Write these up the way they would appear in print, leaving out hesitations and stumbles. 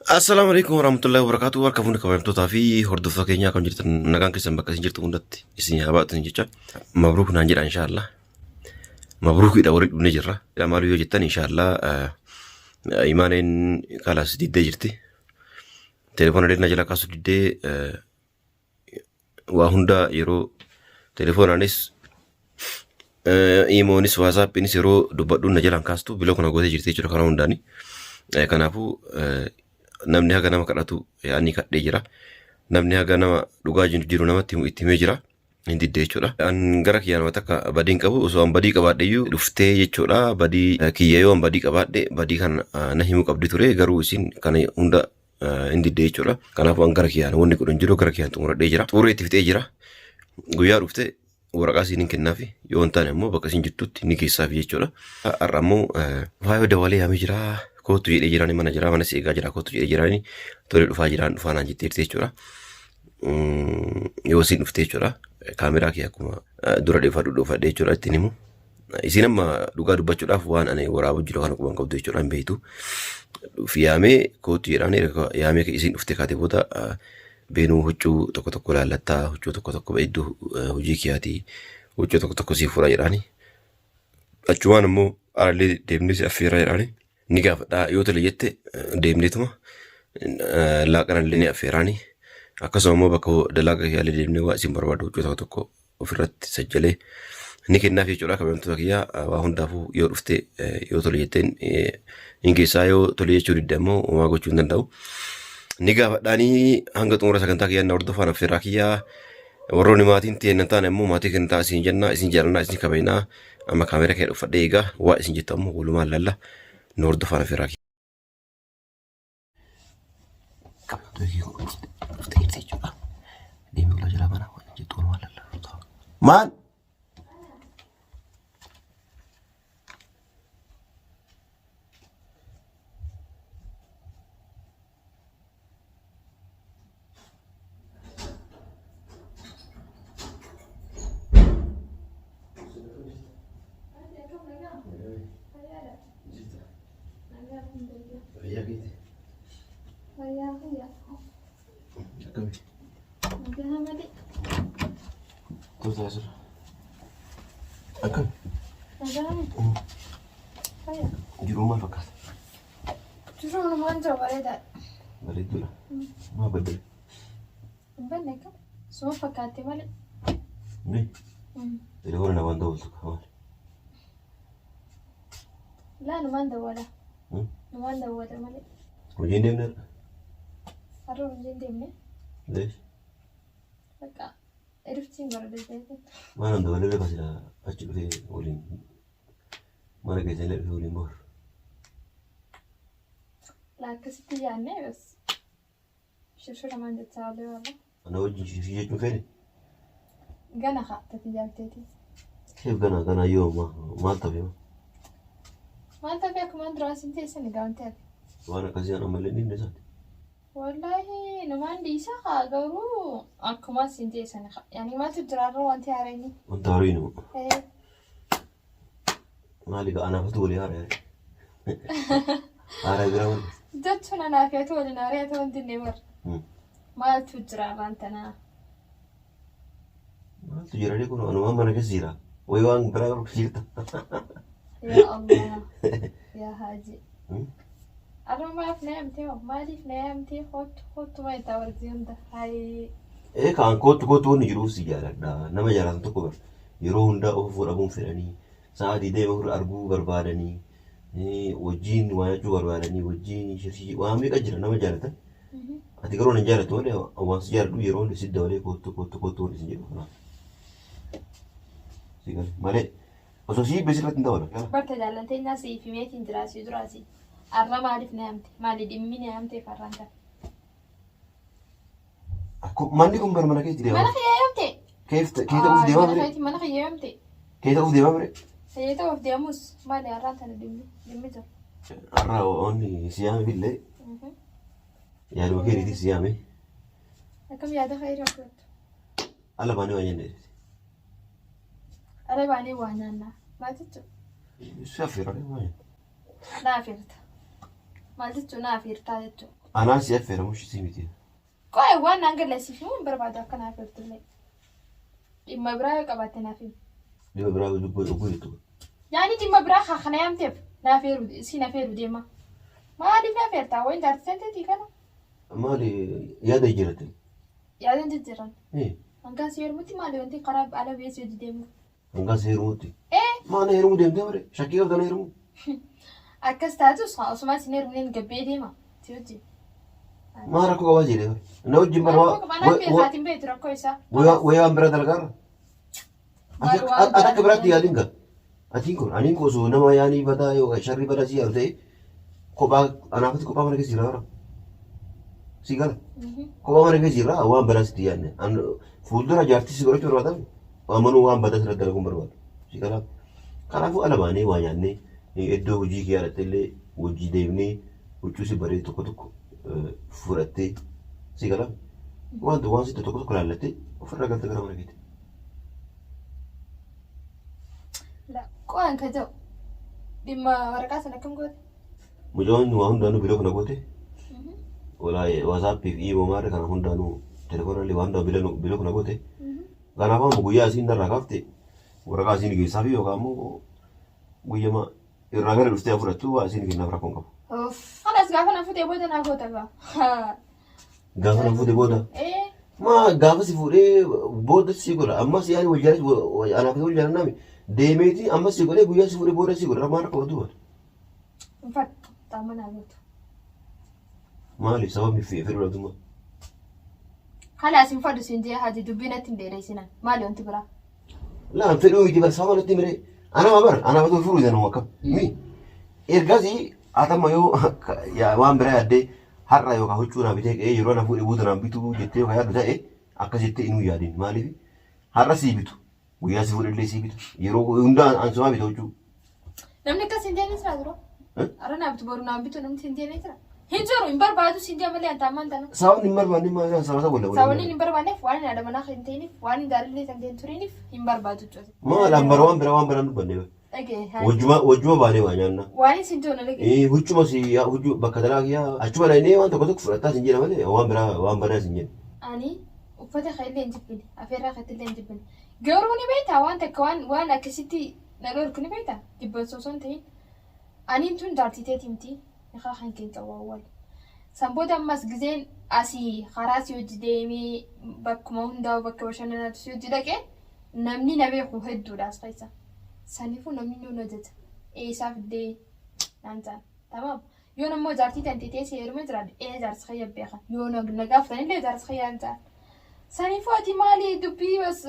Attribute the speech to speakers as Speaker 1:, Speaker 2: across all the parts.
Speaker 1: Assalaamu alaikum warahmatullahi wabarakatuh. Harka fuunni kabajamtootaa fi hordoftoota keenyaa akkam jirtan nagaan keessan bakka isin jirtu hundatti isin haa baatu jecha. Mabruuk naan jedha inshaallah. Mabruukidha warri dhufnee jirra. Maal yoo jettan inshaallah imaaneen kalaas diddee jirti. Telefoona illee na jala kaasuu diddee waa hunda yeroo telefoonaanis imoonis waasaappiinis yeroo dubbadhu na jalaan kaastu biloo kana gootee jirti jechuudha karaa hundaani. Kanaafuu namni haga nama kadhatu yaadni kadhee jira. Namni haga nama dhugaa jiru namatti himu itti himee jira. Hin didde jechuudha. An gara kiyyaan waan takka badii hin qabu osoo an badii qabaadhe iyyuu dhuftee jechuudha. Badii kiyya yoo an badii qabaadhe badii kana na himuu qabdi ture garuu isin kana hunda hin didde jechuudha. Kanaafuu an gara kiyyaan wanni godhu hin jiru gara kiyyaan xumuradhee jira. Xumuree itti fixee jira. Guyyaa dhufte waraqaa isiin hin kennaafi yoo hin taane immoo bakka isin jirtutti ni geessaafi jechuudha. Har'a immoo faayoo dawalee yaamee jira. Kootu jedhee jiraani mana jira mana si eegaa jira kootu jedhee jiraani tolee dhufaa jiraan dhufaa naan jetteerti jechuudha. Yoo isin dhufte jechuudha. Kaameraa kee akkuma dura dhufadhu dhufadhe jechuudha ittiin himu. Isiin amma dhugaa dubbachuudhaaf waan ani waraabu jiru kana quban qabdu jechuudha hin beektu. Yaamee kootu jedhaan erga yaamee isiin dhufte kaate booda beenuu huccuu tokko tokko laallattaa huccuu tokko tokko iddoo hojii kiyaatii huccuu tokko tokko sii fuudha jedhaani. Achumaan immoo alallee deemnee si affeeraa jedhaani. Ni gaafadhaa yoo tole jette deemneetuma laaqanallee ni affeeraani. Akkasuma immoo bakka dalagaa kiyyaallee deemnee waa isin barbaadu huccuu tokko tokko ofirratti sajjalee ni kennaaf jechuudha. Kabajamtoota kiyyaa waa hundaafuu yoo dhufte yoo tole jetteen hin geessaa yoo tole jechuu didde ammoo homaa gochuu hin danda'u. Ni gaafadhaanii hanga xumura sagantaa kiyyaa na hordofaan affeerraa kiyyaa warroonni maatiin ta'e hin taane ammoo maatii kan ta'a isin jenna isin jaalannaa isin kabajnaa amma kaameera kee uffadhee eegaa waa isin jettu ammoo walumaan lalla nu hordofaan affeerraa kiyyaa. Qabxuu kee kun dhuftee jirti jechuudha. Deemee ulaa jalaa banaa waan jettu walumaan lalla. Maal? Fayyaa keeti.
Speaker 2: Fayyaa fayyaa.
Speaker 1: Akkami?
Speaker 2: Nagaa malee.
Speaker 1: Toltaa asirra. Akkami?
Speaker 2: Nagaa miti. Fayyaa.
Speaker 1: Jiruu maal fakkaata?
Speaker 2: Jiruun numaan jira bareedaadha.
Speaker 1: Bareedduudha. Maa baddale?
Speaker 2: Hin banne akka. Suma fakkaatte malee.
Speaker 1: Mee? Telefoona namaan dawwaltu maal?
Speaker 2: Laa numaan dawwala. Numaan dawwala malee.
Speaker 1: Hojii hin deemne har'a?
Speaker 2: Har'a hojii hin deemne.
Speaker 1: Leesh?
Speaker 2: Bakka iriftiin bareedee.
Speaker 1: Maal an dabalee beekaa sila achi dhufee waliin mana keessa illee dhufee waliin boharu.
Speaker 2: Laa akkasitti yaadne bas. Shirshira maan jechaa olee warra.
Speaker 1: Ana wajjin shirshii jechuun feene?
Speaker 2: Gana haa tati yaabteeti.
Speaker 1: Keef gana gana yoo maal tafe?
Speaker 2: Maal tafe akkumaan duraa sin teessani gaante hafe.
Speaker 1: Waan akkasii an ammallee hin dhiifne isaati.
Speaker 2: Wallaahi numaan dhiisa haa garuu akkumaan sin teessani haa. Yaani maaltu jiraarra wanti haareenii.
Speaker 1: Wanta haareenii.
Speaker 2: Eh.
Speaker 1: Maali gaa anaafatu walii haara yaare. Haara biraa maali?
Speaker 2: Jechuun anaa fi ati waliin haaree ati wanti inni bar. Maaltu jira waan tanaa?
Speaker 1: Maaltu jira ree kun anumaan mana keessa jira. Wayi waan biraa qabu jirta.
Speaker 2: Yaa Allah. Yaa Haaji. Arra maaf na yaamtee hoo? Maaliif na yaamtee? Kottu kottu maa itti awargee hunda. Hayi.
Speaker 1: Ee kaan kottu kottu wanni jiruuf si jaaladha. Nama jaalatan tokko bara. Yeroo hundaa of fuudhamuun fedhanii sa'a 24 arguu barbaadanii wajjiin waa nyaachuu barbaadanii wajjiin shirshii waa meeqa jira nama jaalatan. Ati garuu nan jaalattu malee waan si jaaladhu yeroo hunda si dabalee kottu kottu kottu wanni si jedhu kanaaf. Si gale malee osoo si hibbee sirratti hin dabalan.
Speaker 2: Barta jaallateenyaa siif himeetiin jira asii duraasii. Arra maaliif na yaamte? Maali dhimmi na yaamteef har'aan kana?
Speaker 1: Manni kun bara mana keetti deemaa.
Speaker 2: Mana kiyya yaamte?
Speaker 1: Keef kee ta'uuf deemaa
Speaker 2: Mana
Speaker 1: mire.
Speaker 2: keetti mana kiyya yaamte?
Speaker 1: Kee ta'uuf deemaa mire.
Speaker 2: Kiyya ta'uuf deemus maali har'aan tana dhimmi dhimmi jira.
Speaker 1: Har'a wanni si yaame billee yaaduma keetiitii si yaame.
Speaker 2: Akkam yaada khayrii fudhattu?
Speaker 1: Ala baanee waa nyaanna.
Speaker 2: Ala baanee waa nyaanna. Maal jechuudha?
Speaker 1: Si affeera waa nyaanna.
Speaker 2: Na afeerta. Maal jechuun na afeertaa jechuudha.
Speaker 1: Anaa si affeeramu si miti.
Speaker 2: Qo'ee waan naan galle siif himuu hin barbaadu akka naaf heertullee. Dhimma biraa yoo qabaatte naaf himi.
Speaker 1: Dhimma biraa oguu jettu.
Speaker 2: Yaani dhimma biraa haa kana yaamteef naaf heeru si naaf heeru deema. Maaliif naaf heertaa? Wayin jaartii tanteetii kana?
Speaker 1: Maali yaada jijjiiratte?
Speaker 2: Yaada hin jijjiiran.
Speaker 1: Eh,
Speaker 2: Hangaan si heerumutti maali wanti karaa ala biyya si hojii deemu?
Speaker 1: Hangaan si heerumutti.
Speaker 2: Eh,
Speaker 1: Maana heerumuu deemtee bare? Shakkii qabda na heerumuu?
Speaker 2: Akkas taatus osuma si hin heerumneen gabbee deema si wajjin.
Speaker 1: Maa rakkoo qabaa jedhee bare? Na wajjin bara
Speaker 2: Rakkoo qaba naan beekaatiin beektu rakkoo isaa.
Speaker 1: wayii waan biraa dalagaarra.
Speaker 2: Maal waan
Speaker 1: Ati akka biraatti
Speaker 2: biraa
Speaker 1: yaadin gaa. Atiin kun aniin kun osoo nama yaanii badaa yookaan sharrii badaa si yaadu ta'e kophaa anaafatti kophaa mana keessa jira bara. Si gala. Kophaa mana keessa jira waan badaa sitti yaadne. Fuuldura jaartii si godhachuu barbaadame amanuu waan badaa sirratti dalaguun barbaadu. Si gala. Kanaafuu ala baanee waa nyaannee iddoo hojii kee yaadatte illee hojii deemnee huccuu si bareedu tokko tokko fudhattee si gala. Wanta waan sitti tokko tokko laallattee ofirraa galte gara mana keetti.
Speaker 2: Qo'an ka ta'u dhimma waraqaa sana akkam goote?
Speaker 1: Mucaan waa hundaanuu biloo kana goote. WhatsAppii fi imo maarra kana hundaanuu telefoona illee waan hundaa biloo kana goote. Kanaaf amma guyyaa isiin narraa kaafte waraqaa isiin geessaa fi yookaan immoo guyyama irraa gara dhuftee fudhattu waa isiin kennaaf rakkoon qabu.
Speaker 2: Kanas gaafa na fuutee booda naa goota gaa.
Speaker 1: Gaafa na fuute booda.
Speaker 2: Ee.
Speaker 1: Maa gaafa si fuudhee booda si godha ammas yaani wal jaalatu anaaf wal jaalannaa deemeeti ammas si godhee guyyaa si fuudhee booda si godha maal rakkoo duuba.
Speaker 2: Infatti xaama naa gootu.
Speaker 1: Maali sababni fedhu dhabdummaa?
Speaker 2: Kalaas hin fadhu siin jee haati dubbii natti hin dheeressinan. Maali wanti biraa?
Speaker 1: Laan fedhuu miti bar sababa natti mire anama bar anama tu furu jedhan akkam mi ergasii atama yoo waan biraa yaaddee har'a yookaan huccuu naa bitee qe'ee yeroo na fuudhee booda naan bituu jettee yookaan yaaddu ta'e akkas jettee inuu yaadin maaliif har'a sii bitu guyyaa si fuudhe illee sii bitu yeroo hundaa ansumaa bita huccuu.
Speaker 2: Namni akkas hin jenne jira dura. Har'a naa bitu boru naan bitu namni hin jenne jira. Hin jiru hin barbaadu siin jee malee anta ammaan tana.
Speaker 1: Sababni hin barbaanne maal isaan sababa wala wala.
Speaker 2: Sababni hin barbaanneef waan hin haadha manaa hin ta'iniif waan hin jaalallee kan ta'in turiniif hin barbaadu jechuudha.
Speaker 1: Maal an bara waan biraa waan biraan dubbanne.
Speaker 2: Dhagee.
Speaker 1: Wajjuma wajjuma baanee waa nyaanna.
Speaker 2: Waan isin tola dhagee.
Speaker 1: Huccuma si huccuu bakka dalaa kiyyaa achuma dhaqnee waan tokko tokko fudhattaa sin jedha malee waan biraa waan badaa sin jedha.
Speaker 2: Ani uffata kee illee hin jibbine afeerraa keetti illee hin jibbine. Garuu ni beektaa waan takka waan waan akkasitti na dhorku ni beektaa jibbansa osoo hin ta'in. Aniin tun jaartii teeti miti nikaa kan kee qabu awwal. San booda ammas gizeen asii karaa si hojii deemee bakkuma hundaa'u bakka bashannanaatu si hojii dhaqee namni na beeku hedduudha as keessa. Saniifuu namni nuun hojjeta. Eessaa fiddee naan ta'an. Tamaam. Yoon ammoo jaartii tan teetee si heerume jiraadhe ee jaarsi kiyya beeka. Yoo na gaafatanillee jaarsi kiyya hin ta'an. Saniifuu ati maali dubbii bas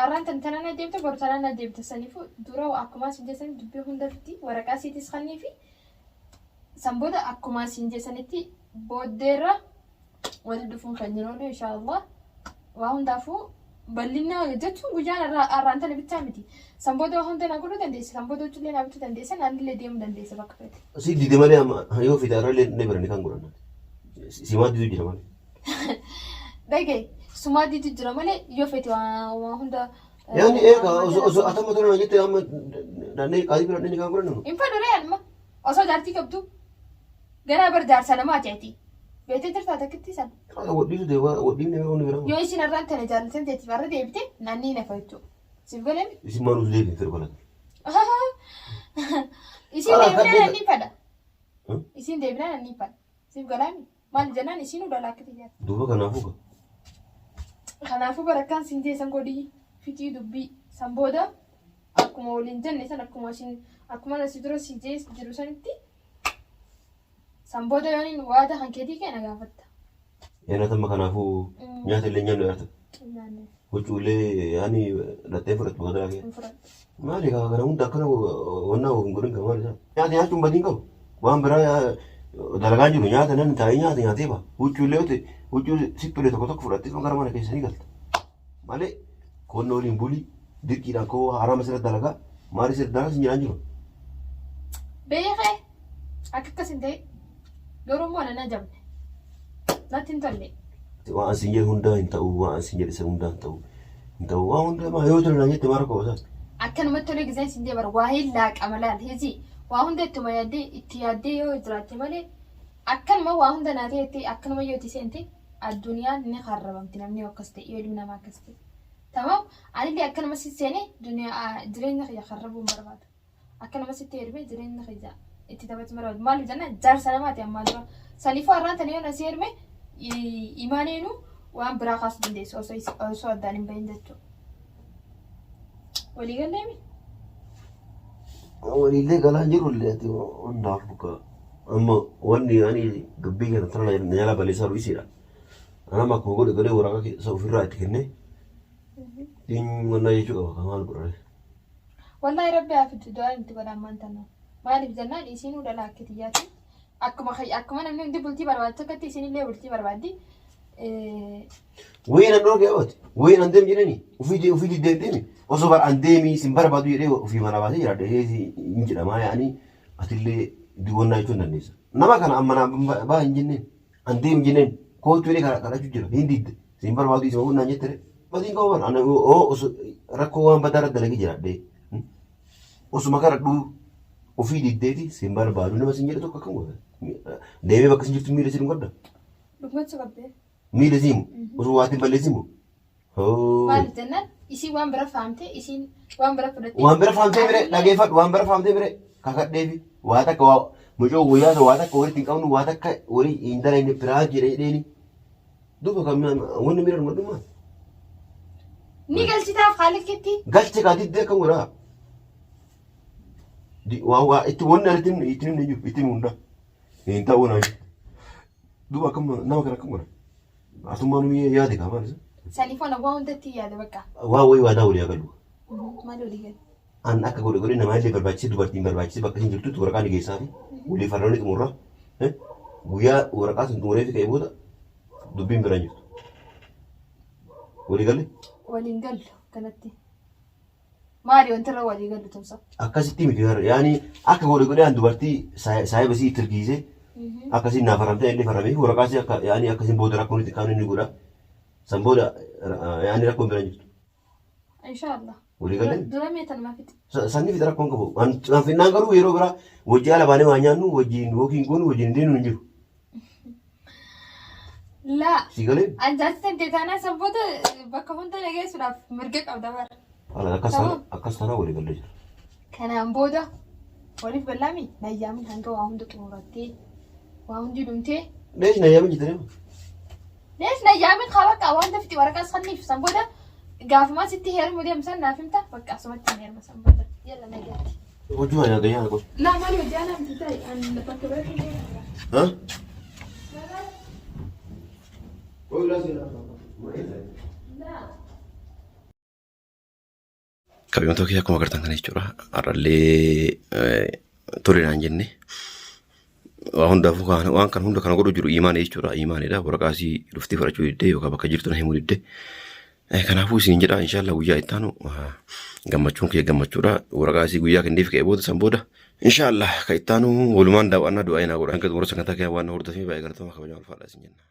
Speaker 2: arraan tan tanaan adeemte boru tanaan adeemte saniifuu dura akkuma isin jeessan dubbii hunda fiti waraqaa siitis kannii fi san booda akkuma isin jeessanitti booddeerra wali dhufuun kan jiru oolu inshaallah. Waa hundaafuu bal'inna jechuun guyyaan arraan tana bichaa miti. San booda waa hunda na godhuu dandeessa. San booda huccuullee naa bituu dandeessa. Naannillee deemuu dandeessa bakka feete.
Speaker 1: Si dide malee amma yoo fide irra ni bira ni kan godhan. Si maa didu jira malee.
Speaker 2: Dhagaye sumaa diitu jira malee yoo feete waa hunda.
Speaker 1: Yaani eega osoo osoo atama tola jette amma dhannee qaadii bira dhannee kan godhan.
Speaker 2: Hin fedhu ree anuma osoo jaartii qabdu ganaa bar jaarsa namaati ati. Beetee jirtaa takkitti sana.
Speaker 1: Wadhiisu deemaa wadhiin nama hundi biraa.
Speaker 2: Yoo isin arraan tana jaallatan teetiif arra deebite naannii nafa jechuudha. Siif galee
Speaker 1: Isin maal utuu deebiin fedhu kanatti.
Speaker 2: Isin
Speaker 1: Ala,
Speaker 2: deebinaan
Speaker 1: kadhee-
Speaker 2: nanni fadha.
Speaker 1: Hmm?
Speaker 2: Isin deebinaan nanni fadha. Siif galaami. Maal jennaan isin udala akka xiyyaati.
Speaker 1: Duuba kanaafuu ka.
Speaker 2: Kanaafuu barakkaan siin jeessan godhii fitii dubbii san booda akkuma waliin jenne san akkuma isin akkuma asi dura si jees jiru sanitti san booda yooniin waada kan keetii kee na gaafatta.
Speaker 1: Nyaata amma kanaafuu nyaata illee nyaannu nyaata.
Speaker 2: Nyaanne
Speaker 1: Huccuu illee yaani dhattee fudhattu bakka kee.
Speaker 2: hin fudhadhu.
Speaker 1: Maali kaa kana hunda akkana wannaa hin godhin kan maali isaa. Nyaata nyaachuun badii hin qabu. Waan biraa dalagaa jiru nyaata namni taa'ee nyaata nyaatee ba'a. Huccuu illee yoo ta'e huccuu sippilee tokko tokko fudhattee gara mana keessanii galta. Malee qonna waliin bulii dirqiidhaan koo haraama sirra dalagaa maali sirra dalagaa sin jedhaan jiru.
Speaker 2: Beekee akka akkas hin ta'in garuu immoo nan ajabne natti hin tolle.
Speaker 1: Waan sin jedhe hundaa hin ta'u waan sin jedhe isa hundaa hin ta'u hin ta'u waan hundaa maa yoo tole naan jette maa rakkoo isaa.
Speaker 2: Akkanumatti tolee giseen sin jee bara waa hin laaqama laal hezi waa hunda ittuma yaaddee itti yaaddee yoo jiraatte malee Akkanuma waa hunda naa ta'etti akkanuma yoo itti seente addunyaan ni karrabamti namni yoo akkas ta'e yoo ilmi namaa akkas ta'e. Tamaam anillee akkanuma si seene duniyaa jireenya kiyya karrabuu hin barbaadu. Akkanuma sitti heerume jireenya kiyya itti taphachuu hin barbaadu. Maaliif jennaan jaarsa namaati ammaa dura. Saniifuu har'aan tana yoo na si heerume imaaneenuu waan biraa kaasuu dandeessu osoo addaan hin bahin jechuudha. Walii galleemi?
Speaker 1: Waliillee galaa hin jiru illee ati hundaaf buka. Amma wanni ani dubbii kana tana na jala balleessaa jiru isiidha. Anama akkuma godhe godhee waraqaa keessa ofirraa itti kennee ittiin wannaa jechuu qaba kan maal godhare.
Speaker 2: Wallaahi rabbi haa fidu du'aan itti godha ammaan tana. Maaliif jennaan isiinuu dhala akka tiyyaati. Akkuma akkuma namni hundi bultii barbaadu tokkotti isinillee bultii barbaaddi.
Speaker 1: Wayii nan dhorkee abati. Wayii nan deem jedheni ofii ofii diddee deemi. Osoo bar an deemii sin barbaadu jedhee ofii mana baasee jiraadha. Hin jedhamaa yaa'anii atillee diwwannaa jechuun dandeessa. Nama kana amma naa baa hin jenneen. An deem jenneen kootu jedhee kadhachuu jira. Hin didde. Sin barbaadu isuma kun naan jettere. Batiin qabu bar ana oo osoo rakkoo waan badaa irra dalagee jiraadhe. Osuma kadhadhuu ofii diddeeti sin barbaadu nama sin jedhe tokko akkam goota. Deemee bakka sin jirtu miila sin godha.
Speaker 2: Dhugachuu qabdee.
Speaker 1: Miila siimu. Osoo waa ittiin balleessimu. Hoo.
Speaker 2: Maaliif jennaan isiin waan bira faamte isiin waan bira fudhatte.
Speaker 1: Waan bira faamtee bire dhageeffadhu waan bira faamtee bire kakadheefi waa takka waa mucoo guyyaa sana waa takka walitti hin qabnu waa takka walii hin dalagne biraa jedhee jedheeni. Duuba kan wanni miira dhuma dhuma.
Speaker 2: Ni galchitaaf haalikitti.
Speaker 1: Galche kaa diddee akkam godhaa. Waa waa itti wanni ani itti himne jiru itti himu hundaa. Hin ta'uu naan. Duuba akkam nama kana akkam godha? Atummaan nu yaade kaa maal isa?
Speaker 2: Saniif ana waa hundatti yaada bakka.
Speaker 1: Waa wayii waadaa walii haa galu.
Speaker 2: Maal walii galu?
Speaker 1: An akka godhe godhe namaa illee barbaachisee dubartiin barbaachisee bakka isin jirtutti waraqaa ni geessaa fi walii farranii xumurra. Guyyaa waraqaa sun xumuree fi ka'ee booda dubbiin bira hin jirtu. Walii galle?
Speaker 2: Waliin gallu kanatti. Maali wanti irra walii gallu tumsa?
Speaker 1: Akkasitti miti warra yaani akka godhe godhe an dubartii saahiba isii itti ergiisee akkasiin naa faramtee illee faramee waraqaa isii akka yaani akkasiin booda rakkoon itti kaanu inni godha. San booda yaani rakkoon bira hin jirtu.
Speaker 2: Inshaallah.
Speaker 1: Walii galee?
Speaker 2: Dura mee tanumaa fixi.
Speaker 1: Sanni fixa rakkoon qabu. An finnaan garuu yeroo biraa wajji ala baanee waa nyaannu wajjiin yookiin goonu wajjiin deemnu hin jiru.
Speaker 2: Laa.
Speaker 1: Si galee?
Speaker 2: An jaartii tantee taanaan san booda bakka hunda na geessuudhaaf mirga qabda bara.
Speaker 1: Ala akkas taana akkas taanaa walii galee jira.
Speaker 2: Kanaan booda waliif gallaami na yaamin hanga waa hunda xumurattee waa hundi dhumtee.
Speaker 1: Leesh na yaamin jettanii?
Speaker 2: Leesh na yaamin kaa bakka waan dafti waraqaas kanniif san booda gaafumaa sitti heerumu deemu san naaf himta bakka asumatti hin heeruma san booda yalla nagaatti.
Speaker 1: Hojii waa nyaata nyaata qofa.
Speaker 2: Laa maali hojii anaa miti ta'e an bakka biratti hin deemu.
Speaker 1: Ha? Kabajamtoota kiyya akkuma agartan kana jechuudha. Har'allee tole naan jenne. Waa hundaafuu waan kan hunda kana godhu jiru imaana jechuudha. Imaanidha. Waraqaa isii dhuftee fudhachuu diddee yookaan bakka jirtu na himuu diddee. Kanaafuu isin jedha inshaallah guyyaa itti aanu gammachuun kee gammachuudha. Waraqaa isii guyyaa kenneef ka'ee booda san booda inshaallah ka itti aanu walumaan daawwannaa du'aa inaa godha. Hanga xumura sagantaa kee waan na hordofee baay'ee galatooma kabajamaa ulfaadha isin jenna.